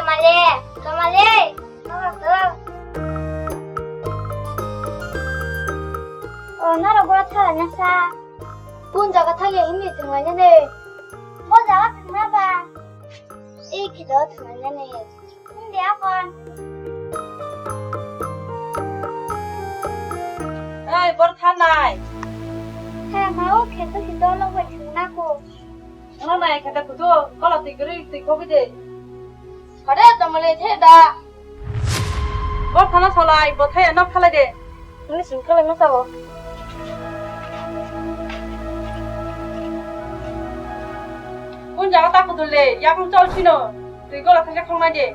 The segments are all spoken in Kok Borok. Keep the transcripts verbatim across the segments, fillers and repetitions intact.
Kamale, kamale, mama ko. O, naro gora thala nasa. Kun jaga thagi himni thanglainani? Bo jaga thangna ba? Ei khido thanglainani. Himdi akon. Ei, bor thanai. He, ma o kheto khido lo bai thangna ko. Ano nai khata kutu, kola twi gri twi khobi de. Kare tamale the da. Bo thana solai, bo thaya nok khalai de. Ani sim khalai ma sao. Kun jaga ta kutu le, yakung chol chino. Twi gola thangke thongnai de.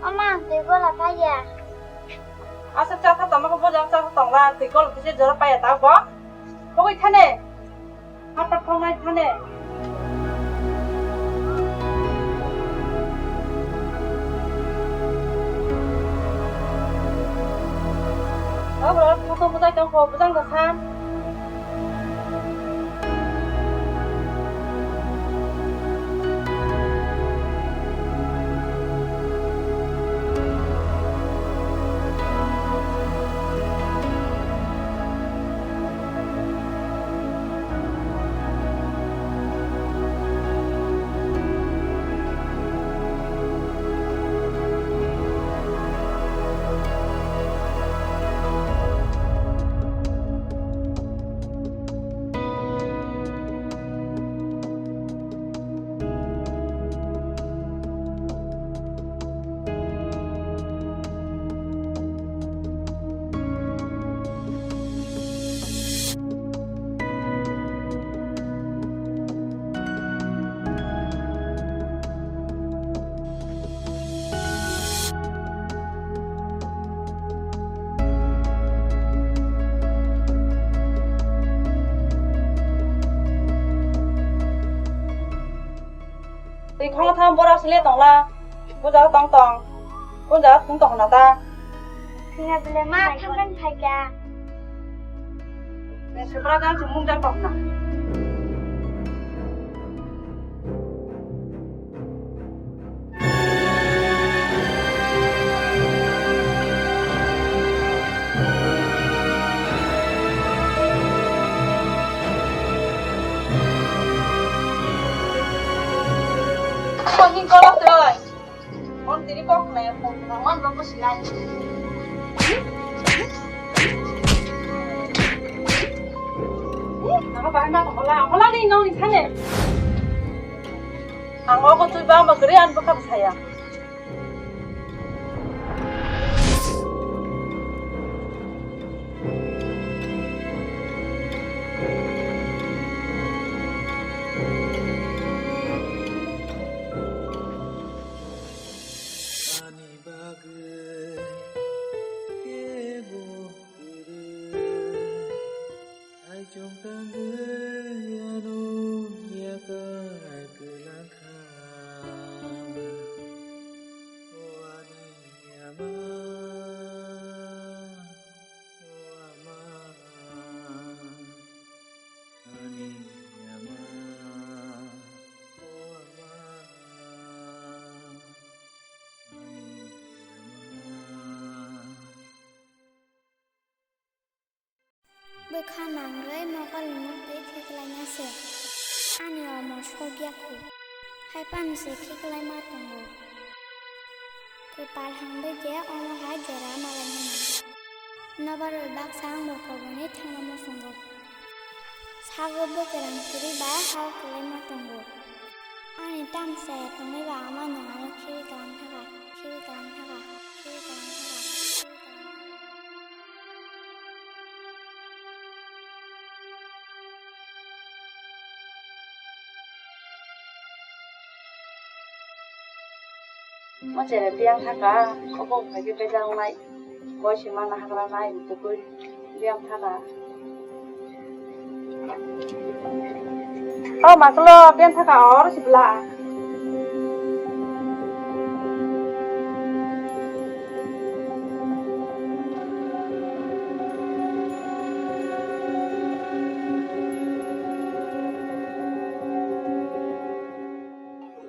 Ama, twi gola thaya. Asa cha tha tama ko bo jaga cha tha tongla, twi gola thangke jora paya ta bo. Khogoi thane. Hapat thongnai thane. Abo photo bwsai tongkho, bwsang da san. Twi khongla thang bora sile tongla. Buja tong tong. Buja tong tong na ta. Singa bile ma thangkan thaiga. Subra jang sumung jang tong na. Koni kolok roi. Mon tiri kok na ya phone na man bang ko sinai. Nang bahai ma hola, hola ni nong ni thane. Ang ogo twi ba ma gre an bwkha bwsaya. Ani bagwi kebo kwrwi. Aichung tangwi ano yakar kwlangkha. O ani ama, o ama, ani ama, o ama, ani ama. Bwkha nangrwi mokol ni mukti khiklaina se. Ani omo sokya khu. Hai pani se khiklaima tongo. Kwpal hangbai je omo hai jora malaina nang. Nobarwi baksa ang bo koboni thangna muchungo. Sago bwkha rang kwrwi bai hao kwlaima tongo. Ani tamsa ya tongwi ba ama nwng ano khibi kwlang thaka, khibi kwlang thaka, khibi kwlang thaka, khibi kwlang thaka. Mo chere tiang thaka, obo phai khe bejal wngnai. Koi se mana hagra nai, tugui. Biyang thaka. O maklo, biyang thaka, or sibla.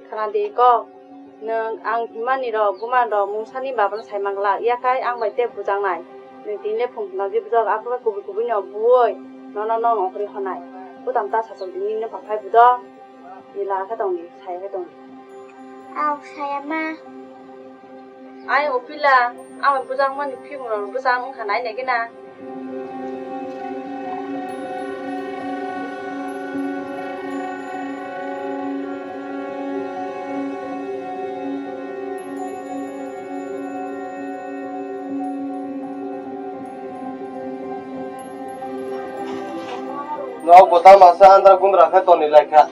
Khana di ko. Nwng ang himani rok, buma rok, mungsani babano sai mangla, yakai ang bai tei bujaknai. Nwng tini le phung phung nangji bujak, aphuru kubui kubui no buoi, nono no ongkhorwi honai. Kutam ta sachok tini no paphai budo, ila khe tongdi, sai khe tongdi. Aw, saya ma. Ai, o pila, ang bai bujakmani phimung rok bwsa wngkha nai nai gina. Nok bo tamo sa andra gundra khe toni lai kha.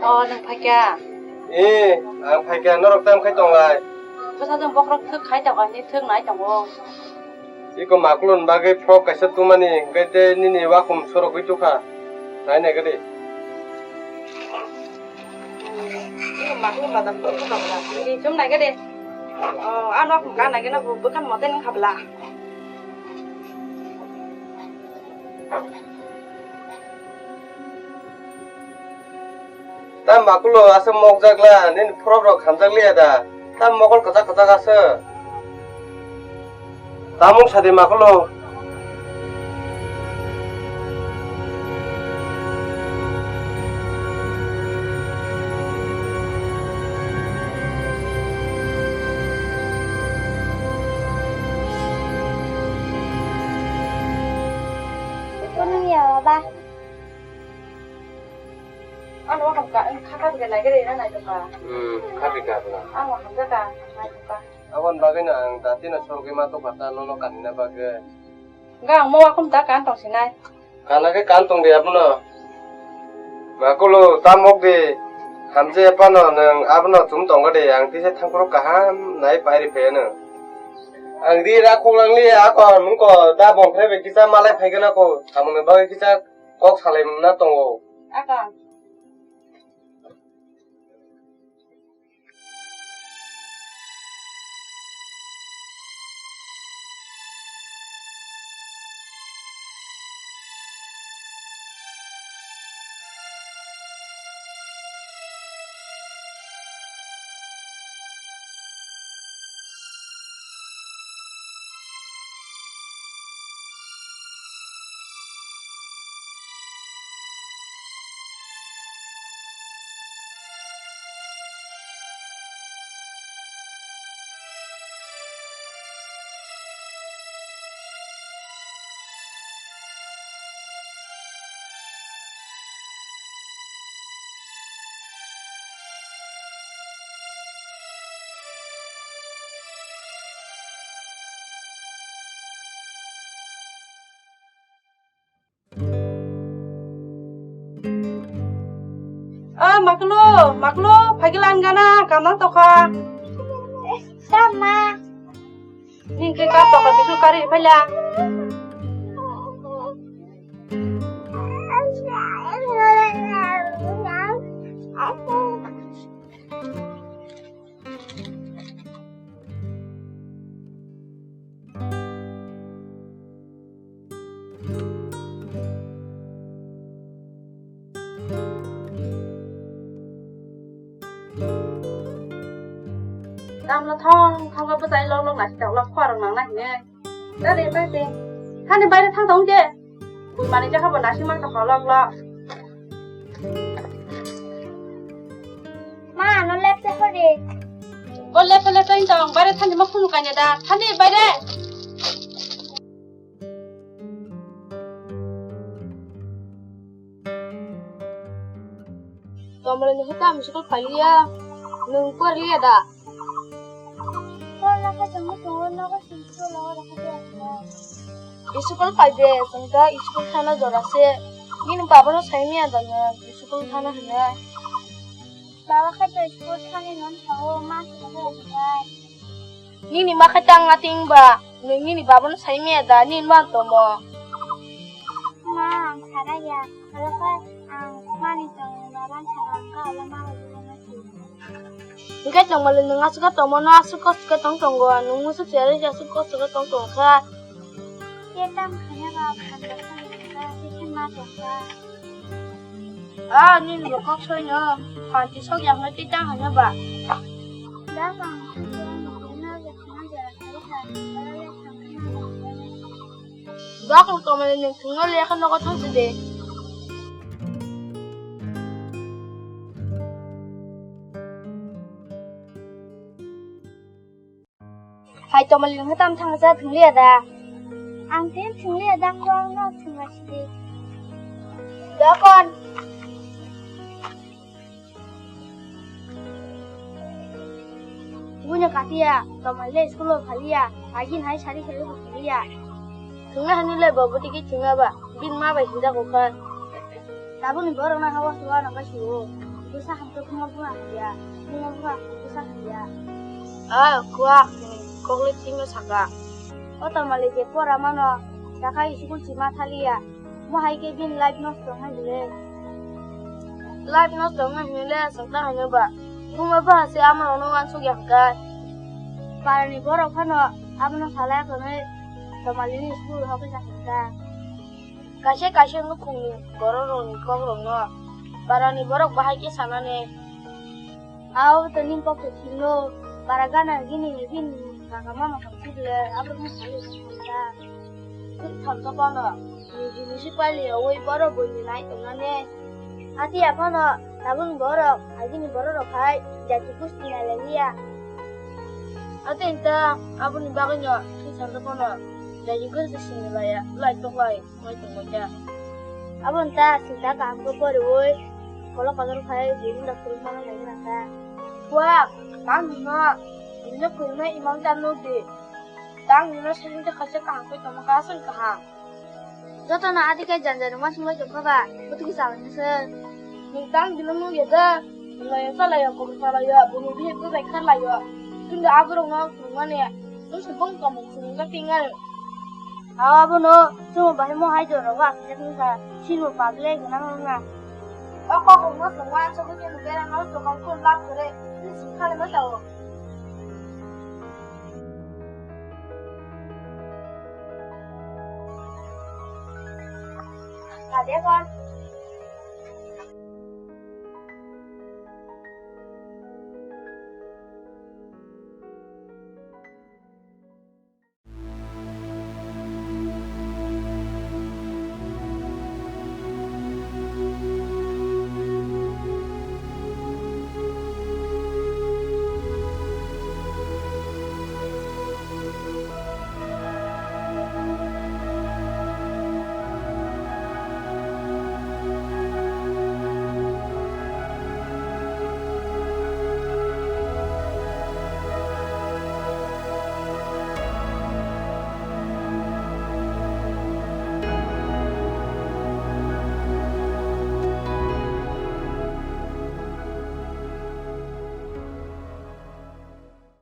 O, nwng phaikha? E, ang phaikha, norok tamo khai tonglai? Bwsajwk bokhorok thwk khai tongo, ani thwk nai tongo. Iko makulun bagwi frok kaisa tumani, hwnkhe tei nini wakum sorogwi tukha. Nai nai gadi. Iko makulun badam thwk kabla. Ni chum nai gadi. O, ano wakum ka nai gana bu bwkhan mote nang kabla. Tam makulo asa mokjak la, nini phorok rok khamjak liya da? Tam mokol kwchak kwchak asa. Tamung sadi makulo. Ano wakham ka, kha kha bwkha nai gari na nai tongka. Hmm, kha bwkha bwkha. Ang wakham jaka, nai tongka. Abon bagwi no ang dati no sorgwi ma tongkha ta nono kanina bagwi. Ga ang mo wakham ta kan tong sinai. Kana khe kan tong de abono. Makulo ta mok de hamje pano nwng abono chum tongo de ang tisa thangphuru kaham nai pairi pheno. Ang ri ra khoklang li ako nungko da bongkhre be kisa malai phaigena ko samungni bagwi kisa kok salai na tongo. Akang. O maklo, maklo, phagila angana, kamna tokha. Sama. Ningke ka tokha bisu kari phaila. Tamno thong thong khe bwchai lok lok naising tok lok khorang nang nai hwnwi. Dade bai de. Hani baire thang tong de. Bui mani jakha bo naising mang tokha lok lok. Ma, ano lepte hori. Bo lepte lepte in tong, baire thani ma phunu kanya da. Thani baire. Tomre ni hita mi school pailiya. Nung por liya da. School pai de, chwng da school thana jora se. Nini baba no sai miya da nung school thana hwnwi. Baba khe to school thani non sao, ma se khe bai. Nini ma khe tang ating ba, nung nini baba no sai miya da, nini ma tomo. Ma, ang sana ya, alo khe ang mani tong, baba sana ang ka, alo ma bai. Hwnkhe tongmale nwng aswk khe tongmano, aswk kosto khe tong tongo, nwng musu chwrai aswk kosto khe tong tongkha. Khe tamo khaina ba phan da phai kha, khe khe ma tongkha. Ah, nini bo kok soino. Phanti sok yang ngai tita hanya ba. Dok, tomani nung thungno lekha nogo thangsi de. Hai, tomali nungkha tam thangsa thungliya da? Ang ten thungliya da, ang no thungna sidi. Dokon. Bunya katiya, tomali school o khaliya, agin hai sari sari khaliya. Thungna hani le bo butiki thungna ba, bin ma bai hinda kokha. Tabukni borok no hawa suwa no bai suwo. Bwsa hamto buma buma hamya. Buma buma bwsa hamya. Ah, kuak, kokle tingno saka. O tamale je pora mano, dakai school si ma thaliya. Mo hai ke bin life nosto wngna hile. Life nosto wngna hile, sakta hanya ba. Buma ba se ama ono wansuk ya hwnkhe. Parani borok phano abono salai khonwi tomalini school hokhe sakha. Kaisa kaisa nukhungni bororokni kokrokno parani borok bahai khe sanani. Abo to nini kok se thikno, para gana gini bini kaka mama kok thikle, abo no salo thangkha. Thangkha phano, niji niji pailiyawi borok buini nai tongnani. Ati aphano, tabukni borok, agini bororok hai, jati kusti nai liya. Ate inta, aboni bagwino, thwi thangkha phano, jati kusti sini laya, lai toklai. Wngwi tongbaikha. Aboni ta sinta kaham khe poriwi kolok kotor khai buini rok kwrwngma nanglaina ta. Buak, tang hino, nini kwrwngma imang ta nuk di. Tang hino sasing ta khaisa kaham khe tongma kha aswk kaham. Jotono adi khe janja rwma swngwi tongkha ba, bwtwkhe chalainasa. Nwng tang hino nuk ya da, nwng laio chalaio, kobor chalaio, buini bihik bwbai kharlaio. Chwngno aborokno kwrwngmani, chwngse bong tongmung swrwngkha tingwi. Abono chwngno bahai mo hai jorok wa khe thung kha, sini bo public gwnang wng na. O kok rok no chwng uansugwi chini bera no chwng kok lab kwrwi, chini simi khali ma chao. Kade kon.